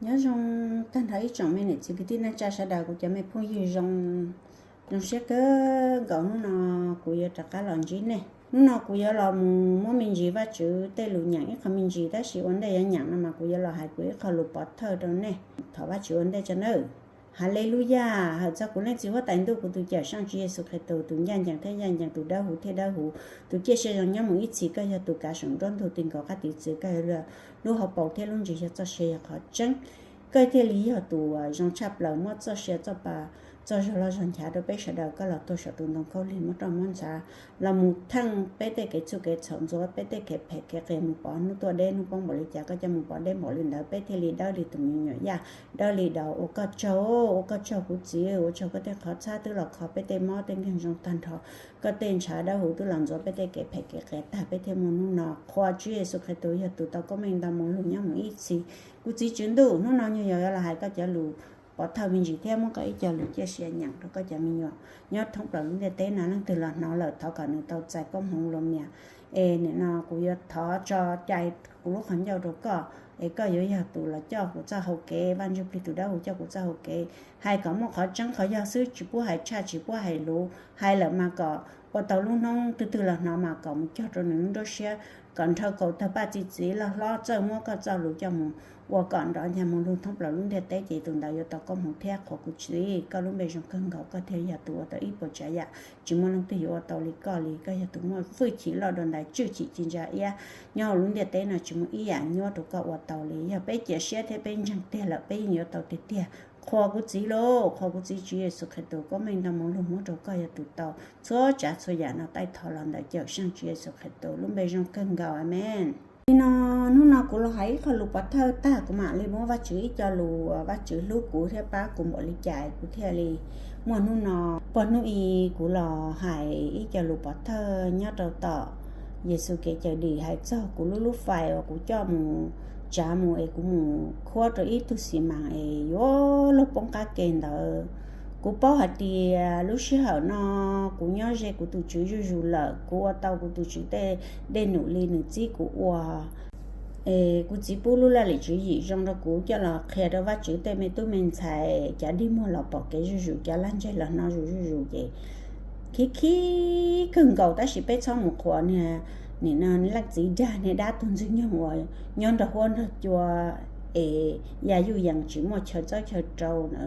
Nyob zoo tag nrho ib tsoom me niam txiv kwv tij neej tsa sawv daws, kuv cov me phooj ywg zoo, zoo siab kawg nkaus hnub no kuv yuav rov qab los ntsib nej. Hnub no kuv yuav los mus muab me ntsis Vajtswv tej lus nyeem ib qho me ntsis, tab sis ua ntej yuav nyeem no mas kuv yuav los hais kuv ib qho lus pov thawj rau nej. Thov Vajtswv ua ntej tso nawb. Haleluyas, hawm txog kuv Leej Txiv Huab Tais Ntuj, kuv tus Cawmseej Tswv Yexus Khetos, tus ncaj ncees thiab ncaj ncees, tus dawb huv thiab dawb huv, tus ciaj sia zoo nyob mus ib txhis. Koj yog tus kav saum nruab ntug, tis nkaus qab tiv txwv, koj yog lub hauv paus thiab lub ntsig, yog txoj sia yog qhov tseeb. Koj thiaj li yog tus zoo tshaj plaws, muab txoj sia txoj pa, txoj zog loj zog nchav rau peb sawv daws. Koj los tuag saum tus ntoo khaub lig, muab roj muab ntxhab los mus theej peb tej kev txuj kev txhaum, ntxuav peb tej kev phem kev qias mus pov hnub tuaj deb hnub poob npaum li cas, koj coj mus pov deb npaum li ntawd, peb thiaj li dawb li tus me nyuam yaj dawb li daus. Ua koj tsaug, ua koj tsaug kuv Txiv, ua tsaug koj tej qhov txhab twb los kho peb tej mob tej nkeeg zoo tag nrho, koj tej ntshav dawb huv twb los ntxuav peb tej kev phem kev qias tag, peb thiaj muaj hnub no. Qhuas Tswv Yexus Khetos yog tus tau koob meej ntau mus lug nyob mus ib txhis. Kuv Txiv Tswv Ntuj, hnub no nyuag yog yuav los hais koj cov lus pov thawj me ntsis thiab muab koj ib co lus ciaj sia nyeem rau koj cov me nyuam nyob thoob plaws lub ntiaj teb no. Leej twg los hnov lawm thov kom nws tau txais koob hmoov los mas. Es nim no kuv yuav thov tso cai kuv lub qhov ncauj rau koj, es koj yuav yog tus los coj kuv txoj hau kev. Vaj Ntsuj Plig tus dawb huv coj kuv txoj hau kev, hais kom muaj qhov tseeb qhov yog xwb, tsis pub hais tshaj tsis pub hais luv. Hais lawm mas kom ua tau lub hnub twg twg los hnov mas kom mus cog rau nws lub nruab siab, kom nrhau kaus tawg paj txi txiv loj hlob txawj muab koj txoj lus coj mus ua kom nrov ncha mus lug thoob plaws lub ntiaj teb, ces tus ntawd yuav tau koob hmoov thiab. Qhuas kuv Txiv, koj lub npe zoo kawg nkaus, koj thiaj yog tus ua tau ib puas tsav yam, tsis muaj leej twg yuav ua tau li koj li. Koj yog tus muaj hwj chim loj dua ntais, tswj chim ci ntsa iab nyob hauv lub ntiaj teb no tsis muaj ib yam nyuab rau koj ua tau li. Yog peb cia siab thiab peb ntseeg tiag lawm peb yeej yuav tau tiag tiag. Qhuas kuv Txiv lauj, qhuas kuv Txiv Tswv Yexus Khetos, koob meej ntau mus lug muab rau koj yog tus tau txhua tsav txhua yam no. Taij thov los ntawm Cawmseej Tswv Yexus Khetos lub npe zoo kawg nkaus, amees. Li no, hnub no kuv los hais ib qho lus pov thawj tag, kuv mam li muab Vajtswv ib co lus, Vajtswv hlub kuv thiab pab kuv npaum li cas kuv thiaj li muaj hnub no. Pog hnub i kuv los hais ib co lus pov thawj nyob rau tom Yexus kev cawm dim, hais txog kuv lub lub fais uas kuv coj mus tsav mus es kuv mus khuab rau ib tug xi mas es yuav luag poob qab ke ntawd. Kuv paub hais tias lub sij hawm no kuv nyob ze kuv tus Tswv zuj zus lawm, kuv ua tau kuv tus Tswv tej dej num li nws txib kuv ua. Es kuv Txiv pub lub laj lim tswv yim zoo rau kuv coj los qhia rau Vajtswv tej me tub me ntxhais, cov dig muag los pom kev zuj zus, cov lag ntseg los hnov zuj zus zuj zus ces khib khib kawg nkaus. Tab sis peb txhob mus qhuas niag, nim no leej txiv dag niag dab tuag ntxwg nyoog uas nyob nrog huab nrog cua es ya yuj yees tsis muaj chaw txawb chaw rau na.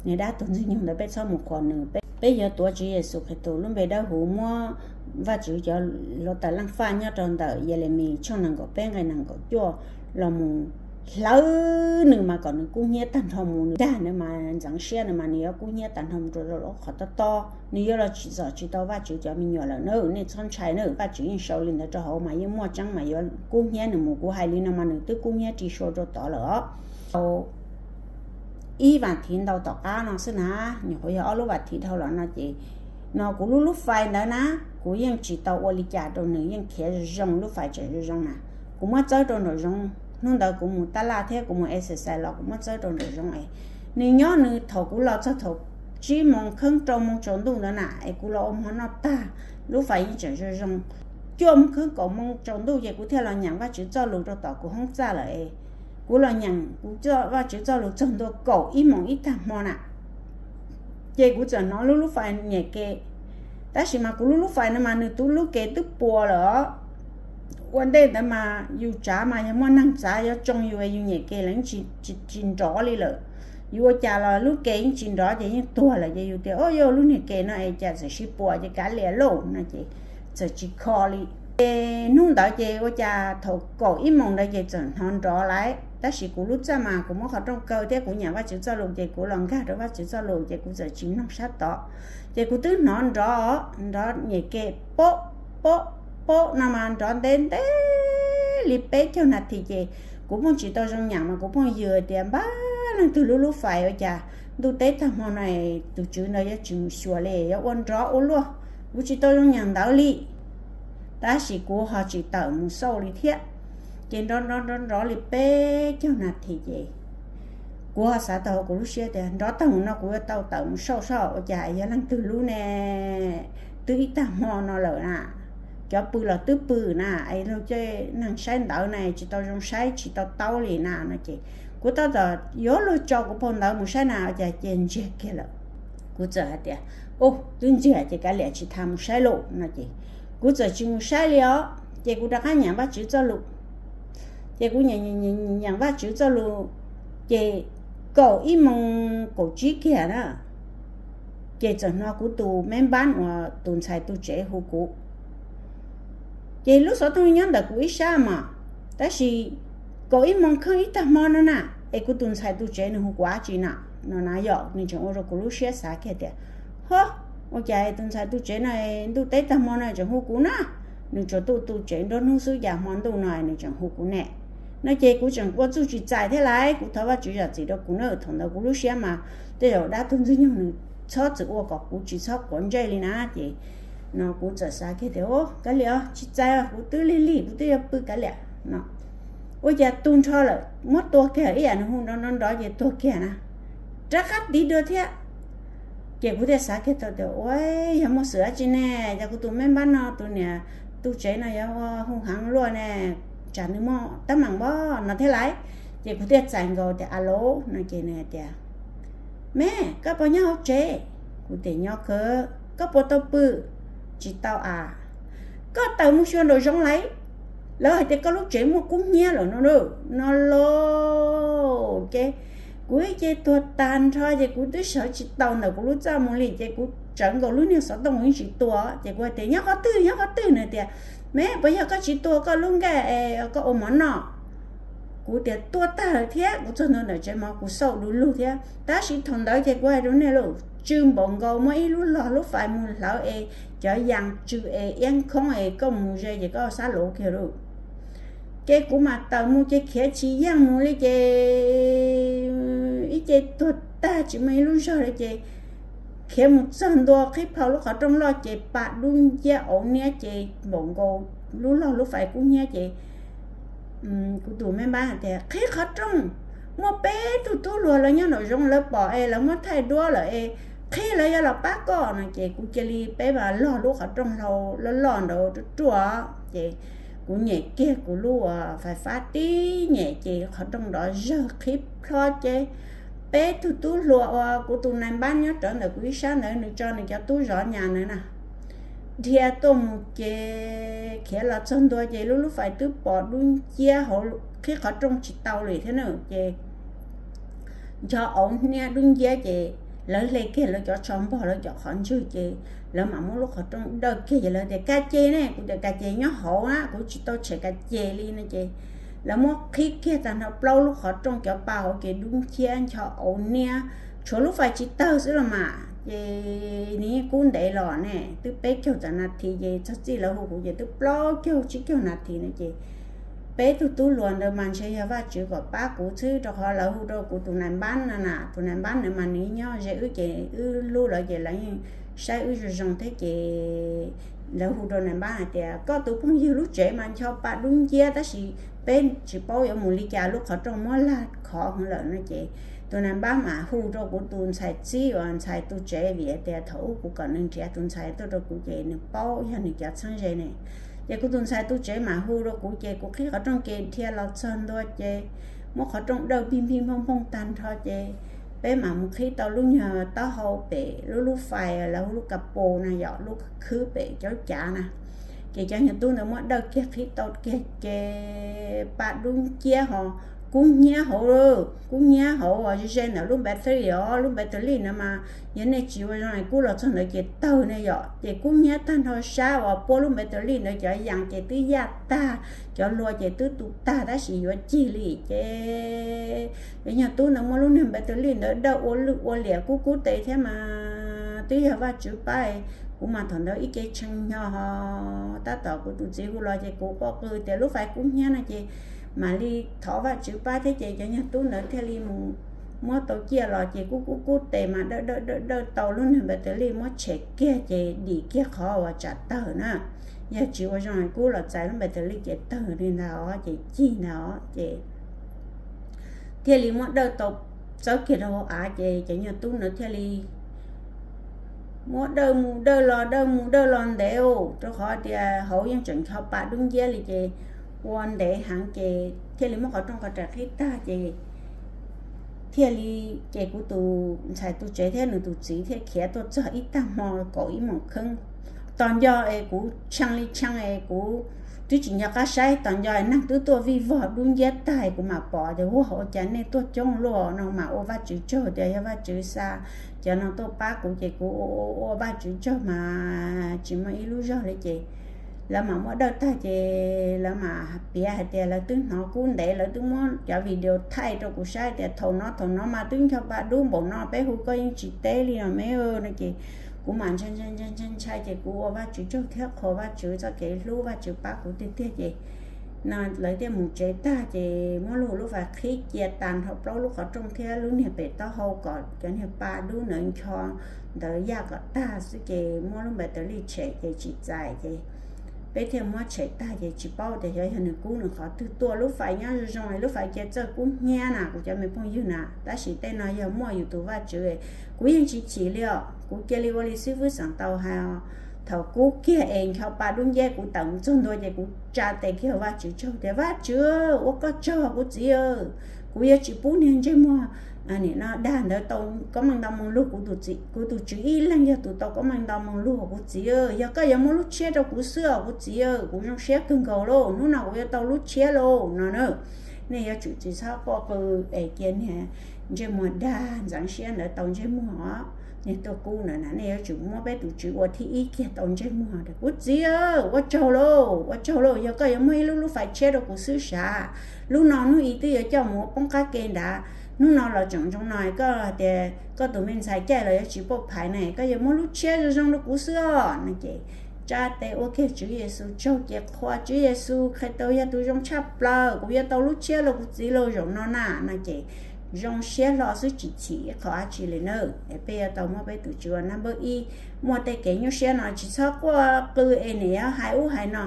Niag dab tuag ntxwg nyoog ntawd peb txhob mus qhuas nws. Peb yuav tuav Tswv Yexus Khetos lub npe dawb huv, muab Vajtswv cov hluav taws leej faj nyob rau ntawm Yelemis tshooj nees nkaum peb nqe nees nkaum cuaj los mus hlawv nws mas kom nws kub hnyiab tag nrho mus. Nws dag nws mas ntxeev siab nws mas nws yuav kub hnyiab tag nrho mus rau lub qhov tob tob, nws yuav los tsis txom tsis tau Vajtswv cov me nyuam lawm na. Nej txhob ntshai na, Vajtswv yeej sau li ntawd rau hauv mas yeej muaj tseeb mas yuav kub hnyiab nws mus. Kuv hais li no mas nws twb kub hnyiab ri sua rau tod lawm os. Tau ib vas thiv ntau tom qab no xwb na, nyuam qhuav yog ob lub vas thiv dhau los no ces, no kuv lub lub fais ntawd na, kuv yeej tsis tau ua li cas rau nws, yeej khiav zoo zoo, lub fais tseem zoo zoo na. Kuv muab txawb rau nraum zoov, hnub ntawd kuv mus tab laj thiab kuv mus exercise los kuv muab txawb rau nraum zoov es nws nyob nws thaum kuv los txog thaum tsib moos kheeb rau moos tsaus ntuj ntawd na, es kuv los ua hmo noj tag, lub fais yeej tseem zoo zoo. Cuaj moos kheeb kaum moos tsaus ntuj ces kuv thiaj los nyeem Vajtswv txoj lus rau tom kuv hoob txaj lawm es kuv los nyeem kuv Vajtswv txoj lus txog ntua kaum ib moos ib tag hmo na, ces kuv txawm hnov lub lub fais nyem ke. Tab sis mas kuv lub lub fais no mas nws tus lub ke twb puas lawm os. Ua ntej ntawd mas yus tsav mas yog muaj neeg txav yuav tsoo yus, yus nyem ke los tsis nrov li lawm. Yus ua cas los lub ke yeej tsis nrov ces yeej tuag lawm ces yus tias, o, yog lub niag ke no es cas txawm sib puas ces kav liam lauj no ces txawm tsis kho li. Ces hnub ntawd ces ua cas thaum kaum ib moos ntawd ces txawm hnov nrov lawm, tab sis kuv lub txaj mas kuv muab qhov rooj kaw thiab kuv nyeem Vajtswv txoj lus ces kuv los nkag rau Vajtswv txoj lus ces kuv txawm tsis mloog sab tod. Ces kuv twb hnov nrov, nrov nyem ke, pob, pob, pob no mas nrov ntev ntev li peb caug nas this ces kuv pheej tsis tau zoo nyeem mas kuv pheej yws tias npab leej twg lub lub fais ua cas ntuj teb tag hmo no tus tswv ntawd yuav tsis mus xyuas li, yuav ua nrov ua luaj. Kuv tsis tau zoo nyeem ntawd li, tab sis kuv ho tsis tawm mus xauj li thiab. Ces nrov nrov nrov nrov li peb caug nas this ces kuv ho xav tau hauv kuv lub siab tias nrov tag mus no kuv yuav tau tawm mus xauj soj ua cas yog leej twg lub ne. Twb ib tag hmo no lawm na, cov pw los twb pw na, es luag coj neeg saib ntawv na tsis tau zoo saib tsis tau taub li na no ces Kuv tab tom yuav luag tso kuv phau ntawv mus saib na, cas cia ntsiag kiag lawm. Kuv txawm hais tias, Ub, twb ntsiag ces kav liam, tsis tas mus saib lauj, no ces kuv txawm tsis mus saib li os. Ces kuv rov qab nyeem Vajtswv txoj lus. Ces kuv nyeem Vajtswv txoj lus, ces kaum ib moos kaum tsib kiag na, ces txawm hnov kuv tus me npab uas tus ntxhais tu tsev hu kuv. Ces lub xov tooj nyob ntawm kuv ib sab mas, tab sis kaum ib moos kheej ib tag hmo no na, es kuv tus ntxhais tu tsev nws hu kuv dab tsi na? No na yog nws tseem ua rau kuv lub siab xav kiag tias, Ho, ua cas tus ntxhais tu tsev no ntuj teb tag hmo no tseem hu kuv na? Nws tsuas tuaj tu tsev nruab hnub xwb, cas hmo ntuj no nws tseem hu kuv ne? No ces kuv tseem ua txuj tsis txais thiab lauj. Kuv thov Vajtswv zam txim rau kuv na, thaum ntawd kuv lub siab mas tej zaum dab tuag ntxwg nyoog nws txhob txwm ua kom kuv tsis txhob quav ntsej li na. Ces no kuv txawm xav kiag tias, Kav liam, tsis txais, kuv twb lig lig, kuv twb yuav pw kav liam no. Ua cas tu nrho lawm, muab tua kiag ib yam nws hu nrov nrov nrov ces tuag kiag na, rov qab tiv dua thiab. Ces kuv thiaj xav kiag tau tias, Ua, yog muaj xwm dab tsi ne? Yog kuv tus me npab no tus niam tu tsev no yuav hu heev luaj ne, tsam nws muaj teeb meem npab no thiab lauj. Ces kuv thiaj txais nkaus tias, Alo, no ces nws hais tias, Me, koj puas nyob hauv tsev? Kuv tias, Nyob kawg. Koj puas tau pw? Tsis tau as. Koj tawm mus xyuas nraum zoov lauj, lawv hais tias koj lub tsev muaj kub hnyiab lawm no, no lauj. Ces kuv ib ce tuag tag nrho ces kuv twb sawv tsis tau ntawm kuv lub txaj mus li ces kuv tsawv nkaus lub niag xov tooj yeej tsis tua. Ces kuv hais tias, Nyob qhov twg, nyob qhov twg? Nws tias, Me, puas yog koj tsis tua koj lub nkaj, koj ua mov noj? Kuv tias, Tua tag lawm thiab. Kuv txog ntua ntawm tsev mov kuv xauj du lug thiab. Tab sis thaum ntawd ces kuv hais rau nej lauj, tsw npaum nkaus, muab ib lub log lub fais mus hlawv es cov yas tsw es iab khoob es koj mus ze ces koj xab luv kiag lauj. Ces kuv mam tawm mus ces khiav tsis yeej mus li ces ib ce tuag tag tsis muaj ib lub zog li ces khiav mus txog ntua qhib plho lub qhov rooj loj ces pa dub nciab auv niab ces npaum nkaus lub log lub fais kub hnyiab ces kuv tus me npab hais tias, Qhib qhov rooj, muaj peb tug tub hluas lawv nyob nraum zoov lawv pom es lawv muab thaij duab lawm es qhib, lawv yuav los pab koj no. Ces kuv cia li peb mas log lub qhov rooj hlau loj loj ntawd ruaj ruaj ces kuv nyem kiag kuv lub fais fab tib nyem ces qhov rooj nrov zawg qhib plho ces peb tug tub hluas uas kuv tus nais npab nyob rawv ntawm kuv ib sab ntawd nws tso nws cov tub zov nyas ntawd na dhia tuaj mus ces khiav los txog ntua ces lub lub fais twb pom dub nciab hauv, qhib qhov rooj tsis tau li thiab na ces ncho auv niab dub nciab ces lawv hle kiag lawv cov tsho npog lawv cov qhov ntswg ces lawv mam muab lub qhov rooj dawj kiag ces lawv tias, Ka ces ne? Kuv tias, Ka ces nyob hauv na, kuv tsis tau tshem ka ces li no ces lawv muab qhib kiag tag nrho plaub lub qhov rooj cov pa hauv ces dub nciab ncho auv niab, tshuav lub fais tsis tawg xwb los mas ces nws yeej kub ntev los ne, twb peb caug tawm nas this ces txog txij lawv hu kuv ces twb plaub caug tsib caug nas this no ces peb tug tub hluas ntawd mas ntshe yog Vajtswv kom pab kuv xwb rau qhov lawv hu rau kuv tus nais npab no na, tus nais npab ntawd mas nws nyob ze wb ces wb hlub lawv ces lawv yeej saib wb zoo zoo thiab ces lawv hu rau nais npab hais tias, Koj tus phooj ywg lub tsev mas ncho pa dub nciab tab sis peb tsis paub yuav mus li cas, lub qhov rooj muab lag khov heev lawm no ces tus nais npab mas hu rau kuv tus ntxhais txib uas ntxhais tu tsev vim tias thaum ub kuv kom nws nrhiav tus ntxhais tuaj rau kuv ces nws paub yog nws cov txheeb ze ne. Ces kuv tus ntxhais tu tsev mas hu rau kuv ces kuv qhib qhov rooj ces dhia los txog ntua ces muab qhov rooj dawj pig pig nphooj nphooj tag nrho ces peb mam mus qhib tau lub nyuag taub hau pem lub lub fais lawv hu lub ka pus na yom, lub khwb pem caub cav na. Ces cov nyuag tub ntawd muab dawj kiag qhib tau kiag ces pa dub nciab ho kub hnyiab hauv, kub hnyiab hauv ze ze ntawm lub npattery os, lub npattery ntawd mas yog nej tsis ua zoo kub los txog ntawd ces tawg ne yom, ces kub hnyiab tag nrho sab uas puab lub npattery ntawd cov yas ces twb yaj tag, cov hlua ces twb tu tag tab sis yuav cig li ces cov nyuag tub ntawd muab lub niag npattery ntawd dawj ua lwj ua liam kub kub tes thiab mas twb yog Vajtswv pab, kuv mas thaum ntawd ib ce tshee hnyo ho tab tom kuv tus txiv hu los ces kuv quaj qw tias lub fais kub hnyiab no ces mam li thov Vajtswv pab thiab ces cov nyuag tub ntawd thiaj li mus muab tau ciaj los ces kub kub kub tes mas dawj dawj dawj dawj tau lub niag npattery muab tshem kiag ces dim kiag qhov uas tsam tawg na. Yog tsis ua zoo kub los txais lub npattery ces tawg li ntag os, ces cig ntag os ces thiaj li muab dawj tau txawb kiag rau hauv av ces cov nyuag tub ntawd thiaj li muab dawj mus dawj los dawj mus dawj los ntev, rau qhov tias hauv yeej tseem ncho pa dub nciab li ces ua ntev heev ces thiaj li muab qhov rooj qhov rais qhib tag ces thiaj li, ces kuv tus ntxhais tus tsev thiab nws tus txiv thiaj khiav tuaj txog ib tag hmo kaum ib moos kheeb. Tos nco es kuv tshee li tshee es kuv twb tsis nco qab saib, tos nco neeg twb tuaj vij vog dub nciab tag kuv mam pom tias, ua, ua cas nej tuaj coob luaj no. Mas ua Vajtswv tsaug tias yog Vajtswv xa cov no tuaj pab kuv ces kuv ua Vajtswv tsaug mas tsis muaj ib lub zog li. Ces lawv mam muab dawj tag ces lawv mam piav hais tias lawv twb hnov kub ntev, lawv twb muab cov video thaij rau kuv saib tias thaum no thaum no mas twb ncho pa dub npaum no, peb hu koj yeej tsis teb li no me no. Ces kuv mam ntshai ntshai ntshai ntshai ntshai ces kuv ua Vajtswv tsaug thiab qhuas Vajtswv txoj kev hlub Vajtswv pab kuv tiag tiag. Ces no lawv thiaj mus tsev tag ces muab lub lub fais qhib cia tas nrho plaub lub qhov rooj thiab lub niag pem taub hau kom cov niag pa dub ntawd ncho ntawd yaj kom tag xwb ces muab lub npawb taws lij tshem ces tsis txais ces peb thiaj muab tshem tag ces tsis paub tias xyov yog nws kub nws qhov twg tuaj. Lub fais nyob zoo zoo, lub fais cia txawj kub hnyiab na kuv cov me phooj ywg na, tab sis tej no yog muaj yus tus Vajtswv. Kuv yeej tsis chim li os, kuv cia li ua li xib fwb xeem tau hais os. Thaum kub kiag es ncho pa dub nciab kuv tawm mus txog ntua ces kuv tsa tes kiag Vajtswv tsaug tias, Vajtswv, ua koj tsaug kuv txiv, kuv yuav tsis pub niag ntsej muag nim no dag ntawd tau koob meej nto moo lug. Kuv tus tswv ib leeg yog tus tau koob meej nto moo lug kuv txiv, yog koj yuav muab lub tshiab rau kuv xwb os kuv txiv, kuv zoo siab kawg nkaus lauj, hnub no kuv yuav tau lub tshiab lauj no na. Nej yuav tsum tsis txhob quaj qw es cia niag ntsej muag dag ntxeev siab ntawd tau ntsej muag os. Niag tuaj kub ntawd na, nej yuav tsum muab peb tus tswv ua thib ib kiag tau ntsej muag. Kuv txiv, ua tsaug lauj, ua tsaug lauj, yog koj yuav muab ib lub lub fais tshiab rau kuv xwb sav. Lub no hnub i twb yuav coj mus ua poob qab ke nrad, hnub no los tseem zoo no, koj hais tias koj tus me ntxhais caij los yuav tsis pauj phaiv na, koj yuav muab lub tshiab zoo zoo rau kuv xwb os no. Ces tsa tes ua kiag Tswv Yexus tsaug ces qhuas Tswv Yexus Khetos yog tus zoo tshaj plaws, kuv yuav tau lub tshiab lauj kuv txiv lauj zaum no na no. Ces zoo siab hlo xwb tsis chim ib qho dab tsi li na. Es peb yuav tau muab peb tus tswv ua nab npawb ib. Muaj tej kev nyuaj siab no tsis txhob quaj qw es nim yuav hais ub hais no,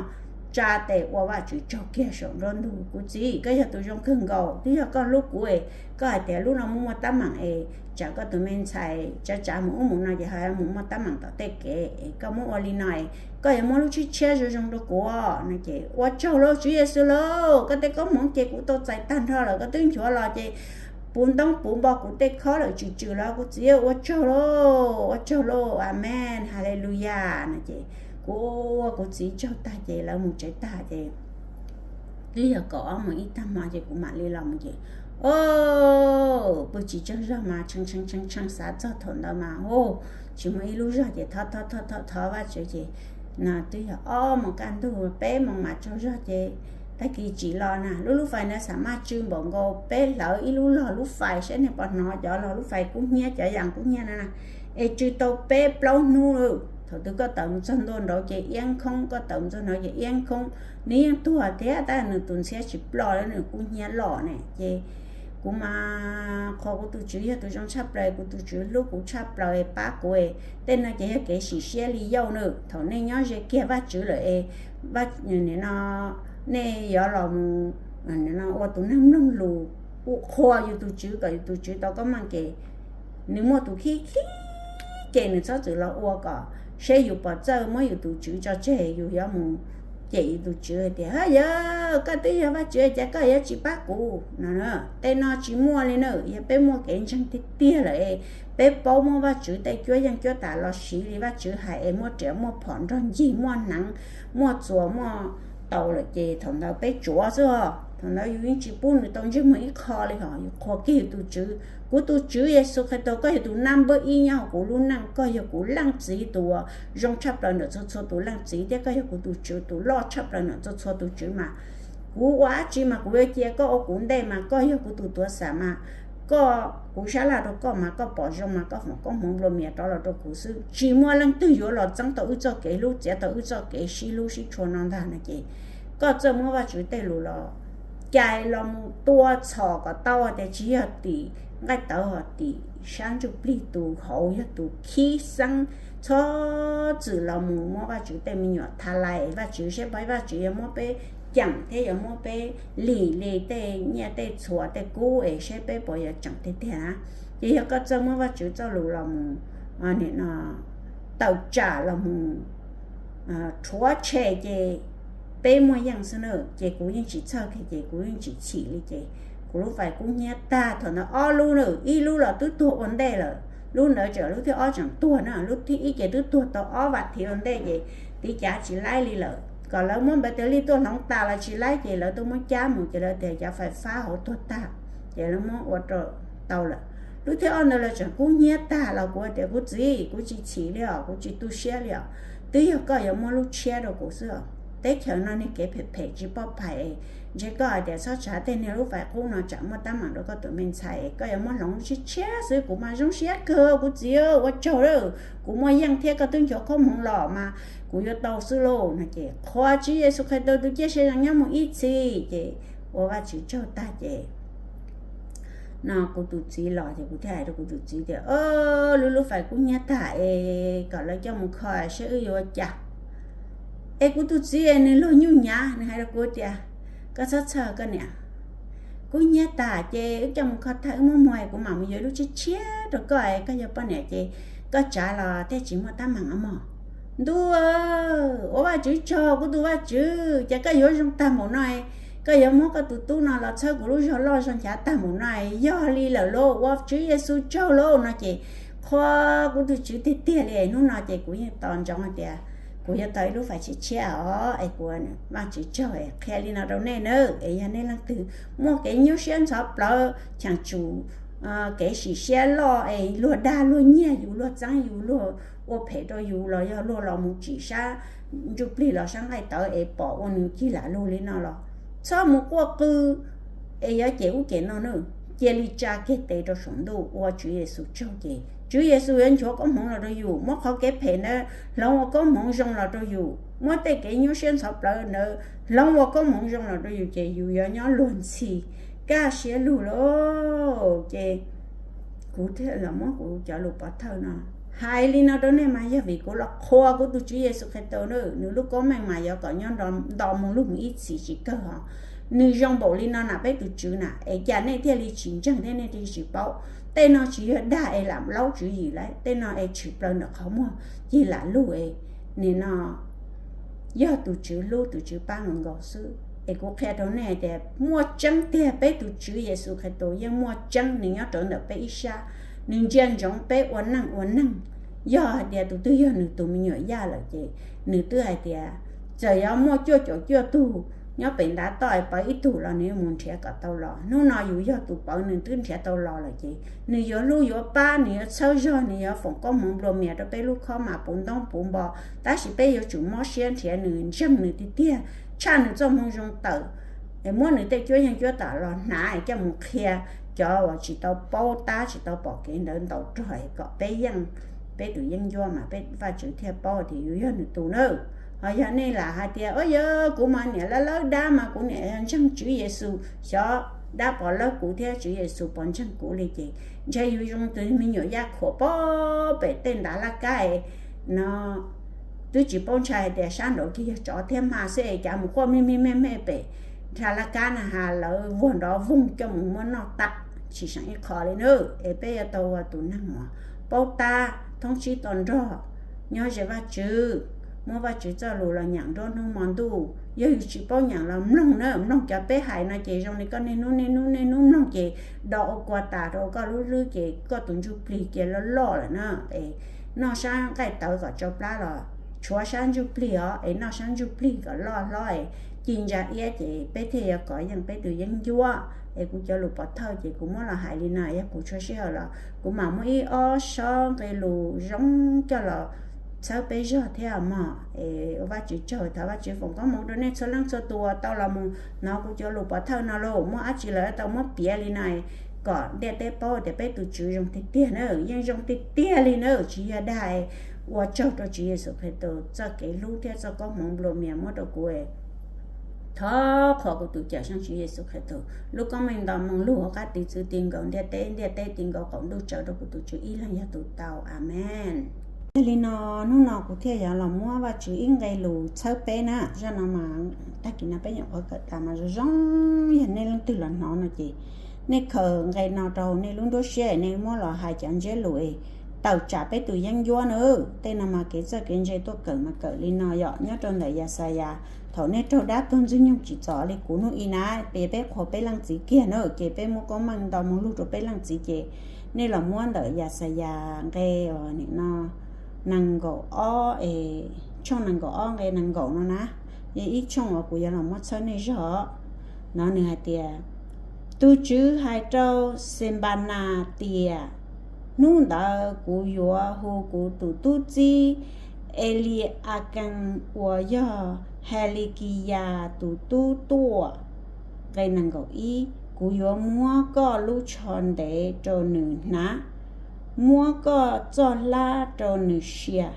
tsa tes ua Vajtswv tsaug kiag saum nruab ntug. Kuv txiv, koj yog tus zoo kawg nkaus, twb yog koj hlub kuv es koj hais tias lub no muaj muaj tab meeg es tsam koj tus me ntxhais tsav tsav mus ub mus no ces ho mus muaj tab meeg tom tej kev es koj muab ua li no es koj yuav muab lub tshiab tshiab zoo zoo rau kuv no. Ces ua tsaug lauj Tswv Yexus lauj, koj tej koob hmoov ces kuv tau txais tag nrho lawm, koj twb nchuav los ces puv ntoob puv npo kuv tej khob lawm tswm tswm los kuv txiv, ua tsaug lauj, ua tsaug lauj, amees, haleluyas no. Ces kuv ua kuv txiv tsaug tag ces lawv mus tsev tag ces twb yog kaum ob moos ib tag hmo ces kuv mam li los mus ces, o, pw tsis tsaug zog mas tshee tshee tshee tshee xav txog thaum ntawd mas, o, tsis muaj ib lub zog ces thov thov thov thov thov Vajtswv ces no twb yog ob moos kaj ntug peb moos mam tsaug zog ces tag kis tsim los na lub lub fais ntawd xam maj tsw npaum nkaus, peb hlawv ib lub log lub fais saib nej puas hnov cov log lub fais kub hnyiab cov yas kub hnyiab na na, es tsw tau peb plaub hnub lawm. Thaum twg koj tawm mus txog ntua nraud ces iab khoob, koj tawm mus txog nraud ces iab khoob, nws yeej tuag thiab tab nws tus ntxhiab tsis ploj, nws kub hnyiab loj ne. Ces kuv mas qhuas kuv tus Tswv yog tus zoo tshaj plaws, kuv tus Tswv hlub kuv tshaj plaws pab kuv. Tej no ces yog kev sim siab li yauj na. Thaum nej nyob ze kiag Vajtswv lawm es no nej yuav los mus ua tus neeg mloog lus, ua qhuas yus tus Tswv kom yus tus Tswv tau koob meej ces nws muaj tus khib khib ces nws txhob txwm los ua kom seb yus puas txawj muab yus tus Tswv tso tseg, yus yuav mus cem yus tus Tswv hais tias, ha, yog koj twb yog Vajtswv cas koj yuav tsis pab kuv no. Tej no tsis muaj li na. Yog peb muaj kev ntseeg tiag tiag lawm, peb paub muab Vajtswv tej cuab yeej cuab tam los siv li Vajtswv hais es muaj riam muaj phom nrog ncig muaj hneev muaj txuas muaj taus lawm ces thaum ntawd peb tsuav xwb os. Thaum ntawd yus yeej tsis pub nws tau ntsej muag ib qho li hos, yus qhuas kiag yus tus Tswv. Kuv tus Tswv Yexus Khetos, koj yog tus naj npawb ib nyob hauv kuv lub neej, koj yog kuv leej txiv tus uas zoo tshaj plaws ntawm txhua txhua tus leej txiv thiab koj yog kuv tus Tswv tus loj tshaj plaws ntawm txhua txhua tus tswv mas. Kuv ua dab tsi mas kuv yuav cia koj ua kuv ntej mas koj yog kuv tus tuav xam mas. Koj, kuv sab laj rau koj mas koj pom zoo mas koj foom koob hmoov nplua mias rov los rau kuv xwb. Tsis muaj leej twg yuav los txeeb tau wb txoj kev hlub, txiav tau wb txoj kev sib hlub sib tshua no ntag no ces koj txawj muab Vajtswv tej lus los cais los mus tua txhom kom tau tias tsis yog tim nqaij tawv hos tim sab ntsuj plig tus hauv yog tus khib xeeb. Txhob txwm los mus muab Vajtswv tej me nyuam tha lais, Vajtswv saib pab Vajtswv yuav muab peb ceem thiab yuav muab peb lim li tej nyiaj tej txhuas tej kub es saib peb puas yuav tseem tiag tiag na. Ces yog koj txawj muab Vajtswv txoj lus los mus tawm tsam los mus rhuav tshem ces peb muaj yeej xwb na. Ces kuv yeej tsis txhawj kiag ces kuv yeej tsis chim li ces Kuv lub fais kub hnyiab tag, thaum ntawd ob lub na, ib lub los twb tuag ua ntej lawm, lub ntawd tseem lub thib ob tseem tuag na, lub thib ib ces twb tuag tau ob vam thiv ua ntej ces tiv cav tsis laib li lawm, kom lawv muab npav tes lij tuaj hloov tas los tsis laib ces lawv tuaj muab cab mus ces lawv tias cov fais fab hauv tuag tag, ces lawv muab ua rau tau lawm. Lub thib ob ntawd lawv tseem kub hnyiab tag los kuv tias kuv txiv, kuv tsis chim li os, kuv tsis tu siab li os, twb yog koj yuav muab lub tshiab rau kuv xwb os. Teb chaws no niag kev phem phem tsis poj phais, ntshe koj hais tias txhob tsav tej niag lub fais qub no tsam muaj tab meeg rau koj tus me ntxhais, koj yuav muab hloov lub tshiab tshiab xwb, kuv mas zoo siab kawg kuv txiv, ua tsaug lawm, kuv muaj yeej thiab, koj twb nchuav koob hmoov los mas kuv yuav tau xwb lauj no ces qhuas Tswv Yexus Khetos tus ciaj sia zoo nyob mus ib txhis ces ua Vajtswv tsaug tag ces no kuv tus txiv los ces kuv thiaj hais rau kuv tus txiv tias, lub lub fais kub hnyiab tag es kom lawv coj mus kho saib wb yuav ua cas. Es kuv tus txiv nws luag nyuj nyav, nws hais rau kuv tias, koj txhob txhawj koj niam, kub hnyiab tag ces wb coj mus kho tag wb muab muag kuv mam mus yuav lub tshiab tshiab rau koj, koj yog poj niam ces koj tsav los thiaj tsis muaj tab meeg os mog. Ntuj, ua Vajtswv tsaug kuv tus Vajtswv, ces koj yuav zoo tag npaum no, koj yuav muab koj tus tub no los txhawb kuv lub zog loj zog nchav tag npaum no, yog li lawm lauj, ua Tswv Yexus tsaug lauj no ces qhuas kuv tus Tswv tiag tiag li. Hnub no ces kuv yeej tos ntsoov hais tias kuv yuav tau ib lub fais tshiab tshiab os, es kuv Vajtswv tsaug es qhia li no rau nej nawb, es yog nej leej twg muaj kev nyuaj siab ntxhov plawv cheem tsum kev sim siab loj es luag dag luag nyiag yus, luag txeeb yus, luag ua phem rau yus los yog luag los mus tsim sab ntsuj plig los sab nqaij tawv es pom ua nws cig lam lug li no los txhob mus quaj qw es yuav cem ub cem no na, cia li tsa kiag tes rau saum ntuj ua Tswv Yexus tsaug ces Tswv Yexus yuav nchuav koob hmoov los rau yus, muab qhov kev phem ntawd hloov ua koob hmoov zoo los rau yus, muab tej kev nyuaj siab ntxhov plawv ntawd hloov ua koob hmoov zoo los rau yus ces yus yuav nyob luag ntxhi kaj siab lug lauj. Ces kuv thiaj los muab kuv cov lus pov thawj no hais li no rau nej mas yog vim kuv los qhuas kuv tus Tswv Yexus Khetos na, nws lub koob meej mas yuav kom nyob nto mus lug mus ib txhis tsis kawg hos. Nws zoo npaum li no na peb tus Tswv na, es cas nej thiaj li tsis ntseeg thiab nej thiaj li tsis paub? Tej no tsis yog dag es lam laub tswv yim lauj, tej no es tshwm plaws ntawm qhov muag cig lam lug es nim no yog tus Tswv hlub tus Tswv pab nkaus nkaus xwb. Es kuv qhia rau nej tias muaj tseeb tiag, peb tus Tswv Yexus Khetos yeej muaj tseeb, nws nyob rau ntawm peb ib sab, nws ntsia ntsoov peb ua neej ua neeg. Yog hais tias tus twg yog nws tus me nyuam yaj lawm ces nws twb hais tias txawm yuav muaj cuaj caum cuaj tug nyob pem ntav toj es pawv ib tug los nws yuav mus nrhiav kom tau los. Hnub no yus yog tus pawv, nws twb nrhiav tau los lawm ces nws yuav hlub yuav pab, nws yuav txhawb zog, nws yuav foom koob hmoov nplua mias rau peb lub khob mas puv ntoob puv npo, tab sis peb yuav tsum mob siab nrhiav nws, ntseeg nws tiag tiag, tshaj nws txoj moo zoo tawm, es muab nws tej cuab yeej cuab tam los hnav es coj mus qhia cov uas tsis tau paub tab tsis tau pom kev ntawd ntaus rog es kom peb yeej, peb tus yeeb ncuab mas peb Vajtswv thiaj paub tias yus yog nws tus nawb. Ho yog nej lam hais tias, o yog kuv mas niam lawv lawb dab mas kuv niam yog ntseeg Tswv Yexus, xyov dab pov lawb kuv thiab Tswv Yexus pov ntseeg kuv li ces ntshe yus zoo tus me nyuam yaj khuam pov pem tej ntav laj kab no, twb tsis paub ntshai hais tias sab nraud kiag yog tsov thiab hma xwb es cas mus quaj mij mij mej mej pem nrha laj kab na has lawv vuag nrov voog coj mus muab noj tas tsis seem ib qho li nawb. Es peb yuav tau ua tus neeg uas paub tab thoob tsib to nrog, nyob ze Vajtswv, muab Vajtswv txoj lus los nyeem nruab hnub hmo ntuj. Yog yus tsis paub nyeem los mloog na, mloog cov peb hais no ces zoo li koj niaj hnub niaj hnub niaj hnub mloog ces do ua kua tas rau koj lub hlwb ces koj tus ntsuj plig cia loj loj lawm na. Es noj sab nqaij tawv kom tsau plab los tshuav sab ntsuj plig os, es noj sab ntsuj plig kom loj hlob es ci ntsa iab ces peb thiaj yuav kov yeej peb tus yeeb ncuab. Es kuv cov lus pov thawj ces kuv muab los hais li no, yog kuv tshuav sij hawm los kuv mam muab ib ob sob nqe lus zoo coj los txhawb peb zog thiab mog. Es ua Vajtswv tsaug, thov Vajtswv foom koob hmoov rau nej txhua leej txhua tus uas tau los mus hnov kuv cov lus pov thawj no lauj. Muaj dab tsi los tau muab piav li no kom ntiaj teb paub tias peb tus Tswv zoo tiag tiag na, yeej zoo tiag tiag li na, tsis yog dag. Ua tsaug rau Tswv Yexus Khetos txoj kev hlub thiab txoj koob hmoov nplua mias muab rau kuv. Thov qhuas kuv tus Cawmseej Tswv Yexus Khetos lub koob meej nto moo lug hauv qab tis txwv ti nkaus ntiaj teb, ntiaj teb ti nkaus qaum ntuj tsaws rau kuv tus Tswv ib leeg yog tus tau. Amees. Yog li no, hnub no kuv thiaj yuav los muab Vajtswv ib nqe lus txhawb peb na. Zaj no mas tag kis no peb nyuam qhuav kawm tas mas zoo zoo, yog nej leej twg los hnov no ces nej khaws nqe no rau nej lub nruab siab, nej muab los hais cov ntsiab lus es tawm tsam peb tus yeeb ncuab na. Tej no mas kev txawj kev ntse tuaj kawm mas kawm li no yom, nyob rau ntawm Yaxayas Thaum nej raug dab tuag ntxwg nyoog tsim txom li kuv hnub i na, peb, peb qhuas peb leej txiv kiag na, ces peb muab koob meej nto moo lug rau peb leej txiv, ces nej los muab ntawm Yaxayas nqe nim no nees nkaum ob, tshooj nees nkaum ob nqe nees nkaum no na, yog ib tshooj uas kuv yuav los muab txhawb nej zog no. Nws hais tias, tus Tswv hais rau Xenpanas tias, hnub ntawd kuv yuav hu kuv tus tub txib Eliakees uas yog Helikiyas tus tub tuaj. Nqe nees nkaum ib, kuv yuav muab koj lub tsho ntev rau nws hnav, muab koj txoj hlab rau nws sia,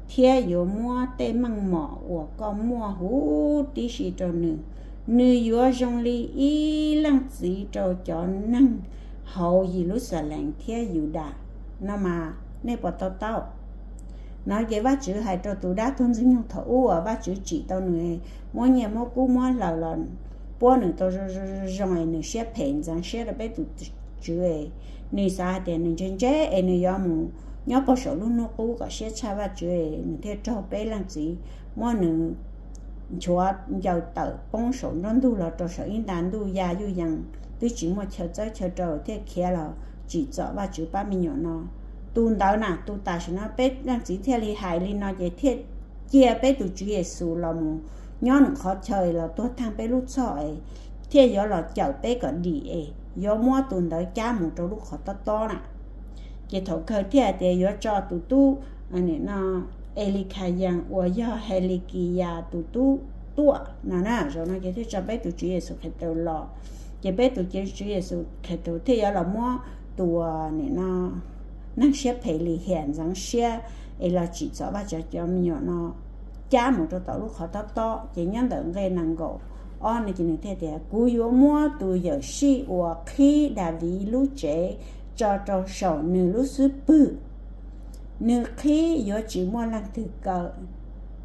thiab yuav muab tej meej mom uas koj muaj huv tib si rau nws. Nws yuav zoo li ib leej txiv rau cov neeg hauv Yeluxalees thiab Yudas. No mas nej puas to taub? No ces Vajtswv hais rau tus dab tuag ntxwg nyoog thaum ub uas Vajtswv tsim tau nws, muab nyiaj muab kub muab hlaws los puab nws tau zoo zoo es nws siab phem ntxeev siab rau peb tus Tswv es nws xav hais tias nws ntse ntse es nws yuav mus nyob puag saum lub hnub qub kom siab tshaj Vajtswv es nws thiaj raug peb leej txiv muab nws nchuav ncaws tawm poob saum nruab ntug los rau saum ib nta ntuj ya yuj yees, twb tsis muaj chaw txawb chaw rau thiaj khiav los tsim txom Vajtswv pab me nyuam no. Tus ntawd na, tus tam sim no peb leej txiv thiaj li hais li no ces thiaj cia peb tus Tswv Yexus los mus nyob nws qhov chaw los tuag theej peb lub txhoj es thiaj yuav los cawm peb kom dim es yuav muab tus ntawd cab mus rau lub qhov tob tob na. Ces thaum kawg thiaj hais tias yuav tso tus tub, nim no, Elikhayees uas yog Helikiyas tus tub tuaj no na. Zaum no ces thiaj tso peb tus Tswv Yexus Khetos los, ces peb tus Tswv Yexus Khetos thiaj yuav los muab tus, nim no, neeg siab phem lim hiam ntxeev siab es los tsim txom Vajtswv cov me nyuam no cab mus rau tom lub qhov tob tob. Ces nyob ntawm nqe nees nkaum ob no ces nws thiaj tias, kuv yuav muab tus yawm sij uas qhib Daviv lub tsev tso rau saum nws lub xub pwg. Nws qhib yuav tsis muaj leej twg kaw,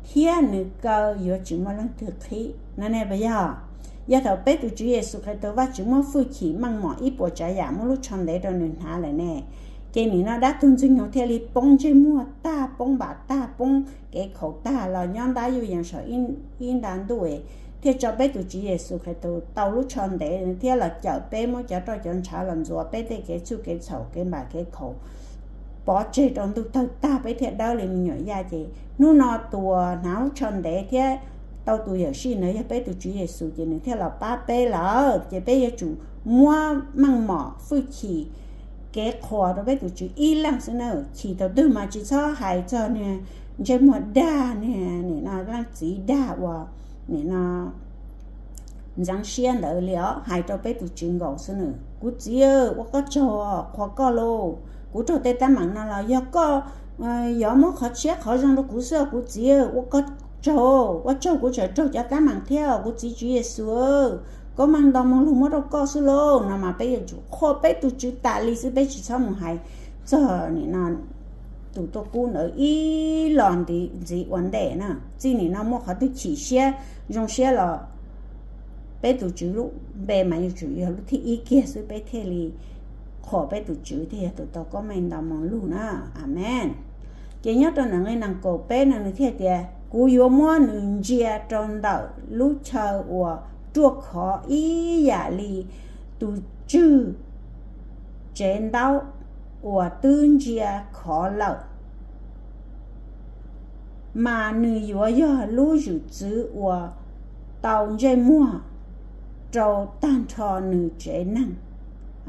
thiab nws kaw yuav tsis muaj leej twg qhib. No ne puas yog? Yog thaum peb tus Tswv Yexus Khetos Vajtswv muab fwj chim meej mom ib puas tsav yam muab lub tsho ntev rau nws hnav lawm ne, ces nim no dab tuag ntxwg nyoog thiaj li poob ntsej muag tag, poob npam tag, poob kev khaus tag los nyob ntab yuj yees saum ib nta ntuj, thiaj tso peb tus Tswv Yexus Khetos tau lub tsho ntev thiab los cawm peb, muab cov roj cov ntshav los ntxuav peb tej kev txhuj kev txhaum, kev npam kev khaus pov tseg rau ntuj tawg tag, peb thiaj dawb li me nyuam yaj. Ces hnub no tus uas hnav lub tsho ntev thiab tau tus yawm sij ntawd yog peb tus Tswv Yexus, ces nws thiaj los pab peb lawm. Ces peb yuav tsum muab meej mom fwj chim kev qhuas rau peb tus Tswv ib leeg xwb na. Chim thaum twg mas tsis txhob hais txog niag ntsej muag dag, niag nim no leej txiv dag uas nim no ntxeev siab ntawd li os. Hais rau peb tus Tswv nkaus xwb nws, kuv txiv, ua koj tsaug, qhuas koj lauj, kuv raug tej teeb meem no los yog koj yuav muab qhov tshiab qhov zoo rau kuv xwb os kuv txiv, ua koj tsaug, ua tsaug kuv tseem raug cov teeb meem thiab os kuv txiv Tswv Yexus, koob meej nto moog lug muab rau koj xwb lauj. No mas peb yuav tsum qhuas peb tus Tswv tas li xwb, peb tsis txhob mus hais txog nim no tus tuaj kub ntawd ib los ntxiv ua ntej na. Txij nim no muaj qhov twg chim siab zoo siab los peb tus Tswv lub npe mas yuav tsum yog lub thib ib kiag xwb, peb thiaj li qhuas peb tus Tswv thiaj yog tus tau koob meej nto moog lug na. Amees. Ces nyob rau ntawm nqe nees nkaum peb no nws thiaj tias, kuv yuav muab nws ntsia rau ntawm lub chaw uas ruaj khov ib yam li tus tswg tsev ntaub uas twb ntsia khov lawm, mas nws yuav yog lub zwm txwv uas tau ntsej muag rau tag nrho nws tsev neeg.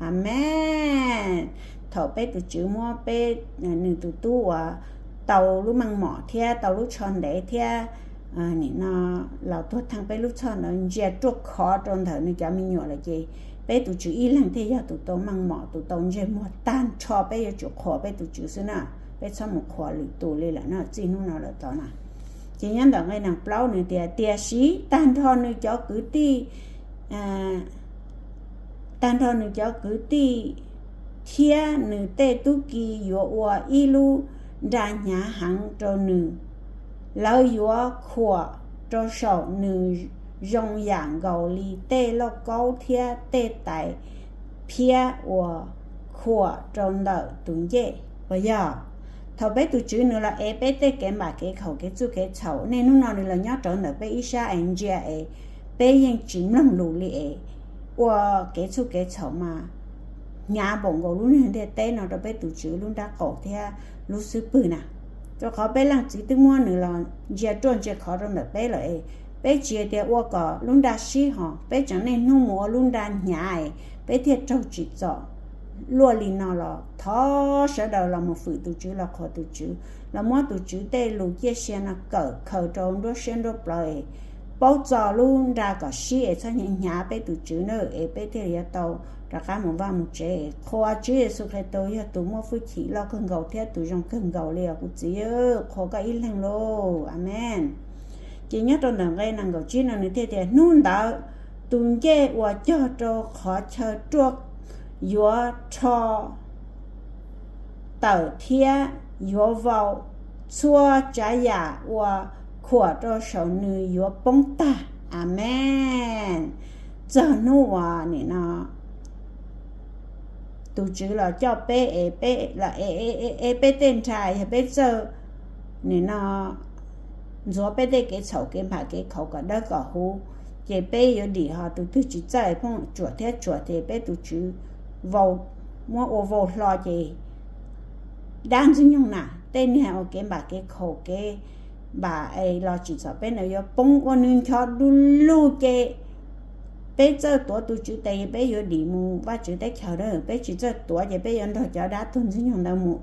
Amees. Thaum peb tus Tswv muab peb, nws tus tub uas tau lub meej mom thiab tau lub tsho ntev thiab nim no los tuag theej peb lub txhoj ntawd ntsia ruaj khov rau ntawm nws cov me nyuam lawm ces peb tus Tswv ib leeg thiaj yog tus tau meej mom tus tau ntsej muag tag nrho. Peb yuav tsum qhuas peb tus Tswv xwb na, peb txhob mus qhuas lwm tus li lawm na, txij hnub no lawm tod na. Ces nyob ntawm nqe nees plaub nws tias, tiam sis tag nrho nws cov kwv tij, tag nrho nws cov kwv tij thiab nws tej tub ki yuav ua ib lub nra hnyav heev rau nws. Lawv yuav khuam rau saum nws zoo yam nkaus li tej lauj kaub thiab tej tais phiab uas khuam rau ntawm tus ncej. Puas yog? Thaum peb tus Tswv nws los ev peb tej kev npam kev khaum kev txuj kev txhaum, niaj hnub no nws los nyob rau ntawm peb ib sab es ntsia es peb yeej tsis mloog lus li es ua kev txuj kev txhaum mas hnyav npaum nkaus lub niag ntiaj teb no rau peb tus Tswv lub nrab qaum thiab lub xub pwg na. Rau qhov peb leej txiv twb muab nws los ntsia ruaj ntsia khov rau ntawm peb lawm es peb tsis tias ua kom lub nra sib ho, peb tseem niaj hnub mus ua lub nra hnyav es peb thiaj raug tsim txom luaj li no los thov sawv daws los mus fwm tus Tswv los qhuas tus Tswv los muab tus Tswv tej lus ciaj sia no kawm khaws rau nruab siab nruab plawv es paub txo lub nra kom sib es txhob hnyav hnyav peb tus Tswv na es peb thiaj li yuav tau rov qab mus vaj mus tsev. Qhuas Tswv Yexus Khetos yog tus muaj hwj chim loj kawg nkaus thiab tus zoo kawg nkaus li os kuv txiv, qhuas koj ib leeg lauj. Amees. Ces nyob rau ntawm nqe nees nkaum tsib no nws thiaj tias, hnub ntawd tus ncej uas cog rau qhov chaw ruaj yuav rho tawm thiab yuav vau, txhua tsav yam uas khuam rau saum nws yuav poob tag. Amees. Txog hnub uas nim no tus Tswv los coj peb es peb los ev peb tej nra, yog peb txawj nim no ntxuav peb tej kev txhaum kev npam kev khaum kom dawb kom huv, ces peb yuav dim. Ho tus twg tsis txawj phooj tsuam thiab tsuam ces peb tus Tswv vau, muab ua vau hlo ces dab Ntxwg Nyoog na, tej niag ua kev npam kev khaum kev npam es los tsim txom peb ntawd yuav poob ua nws ncho du lug ces peb txawj tuav tus Tswv tes peb yuav dim mus Vajtswv teb chaws na. Peb tsis txawj tuav ces peb yuav nrog cov dab tuag Ntxwg Nyoog ntawd mus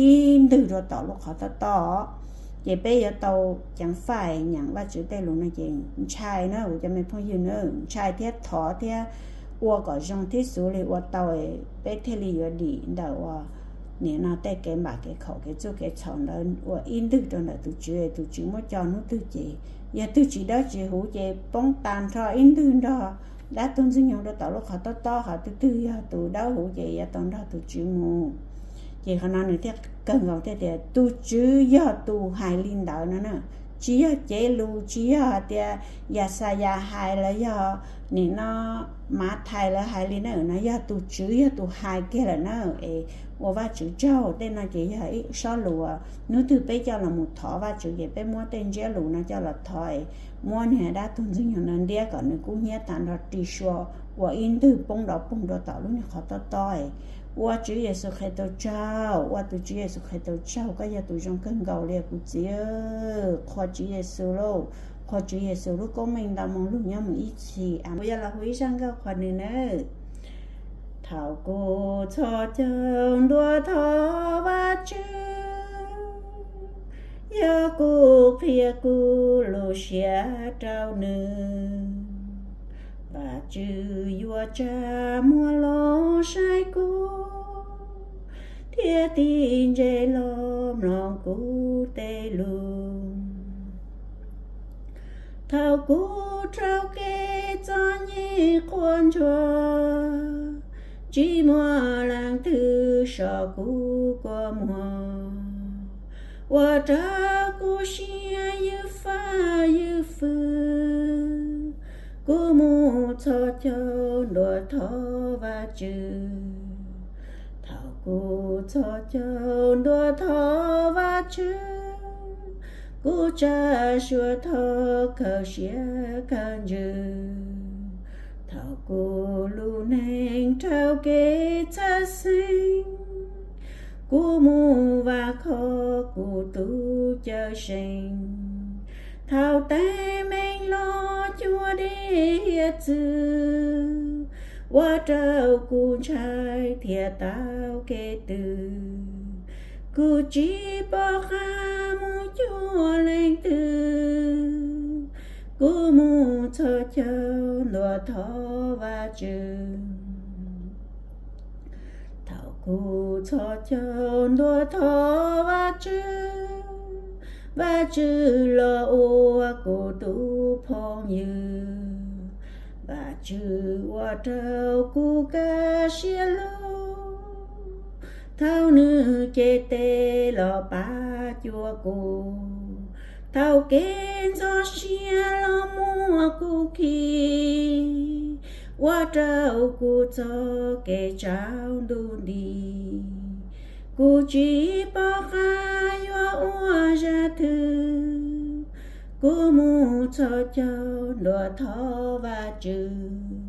ib ntwg rau tom lub qhov tob tob. Ces peb yuav tau ceev faj nyeem Vajtswv tej lus no ces ntshai na kuv cov me phooj ywg na, ntshai thiab thov thiab ua kom zoo thiab xub li ua tau peb thiaj li yuav dim ntawm uas nim no tej kev npam kev khaum kev txuj kev txhaum ntawd ua ib ntwg rau ntawm tus Tswv, tus Tswv muab coj hnub twg ces yog twg tsis dawb tsis huv ces poob tag nrho ib ntwg nrog dab tuag Ntxwg Nyoog rau tom lub qhov tob tob. Ho twg twg yog tus dawb huv ces yuav tau nrog tus Tswv mus. Ces qhov no nws thiaj kawg nkaus thiaj tias tus Tswv yog tus hais li ntawd no na. Tsis yog cev lus, tsis yog hais tias Yaxayas hais los yog nim no Mathais lawv hais li na, no yog tus Tswv yog tus hais kiag lawm na. Es ua Vajtswv tsaug. Tej no ces yog ib sob lus uas hnub twg peb coj los mus thov Vajtswv ces peb muab tej ntsiab lus no coj los thov es muab niag dab tuag Ntxwg Nyoog no ntiab kom nws kub hnyiab tag nrho ri sua ua ib ntwg poob nrov poog rau tom lub niag qhov tob tob es ua Tswv Yexus Khetos tsaug, ua tus Tswv Yexus Khetos tsaug, koj yog tus zoo kawg nkaus li kuv txiv. Qhuas Tswv Yexus lauj, qhuas Tswv Yexus lub koob meej ntau moo lug nyob mus ib txhis. Kuv yog los hu ib zaj nkauj qhuas nws nawb. Thaum kuv txhos caug ntuas thov Vajtswv, yog kuv qhia kuv lub siab rau nws, Vajtswv yuav tsa muag los saib kuv, thiab tig ntse los mloog kuv tej lus. Thaum kuv raug kev txom nyem quaj ntsuag, tsis muaj leej twg so kuv kua muag. Ua rau kuv siab ywj fab ywj fwj, kuv mus txhos caug ntuas thov Vajtswv. Thaum kuv txhos caug ntuas thov Vajtswv, kuv tsa suab thov khaws siab khaws ntsws. Thaum kuv lub neej raug kev txhawj xeeb, kuv mus vam khom kuv tus Cawmseej. Thaum teeb meem los cuag dej hiav txwv, ua rau kuv ntshai thiab tau kev tws. Kuv tsis pom qab mus cuag leej twg, kuv mus txhos caug ntuas thov Vajtswv. Thaum kuv txhos caug ntuas thov Vajtswv, Vajtswv los ua kuv tus phooj ywg. Vajtswv ua rau kuv kaj siab lug, thaum nws cev tes los pab cuag kuv. Thaum kev ntxhov siab los muab kuv khi, ua rau kuv txoj kev tsaus ntuj nti. Kuv tsis paub qab yuav ua zaj twg, kuv mus txhos caug ntuas thov Vajtswv.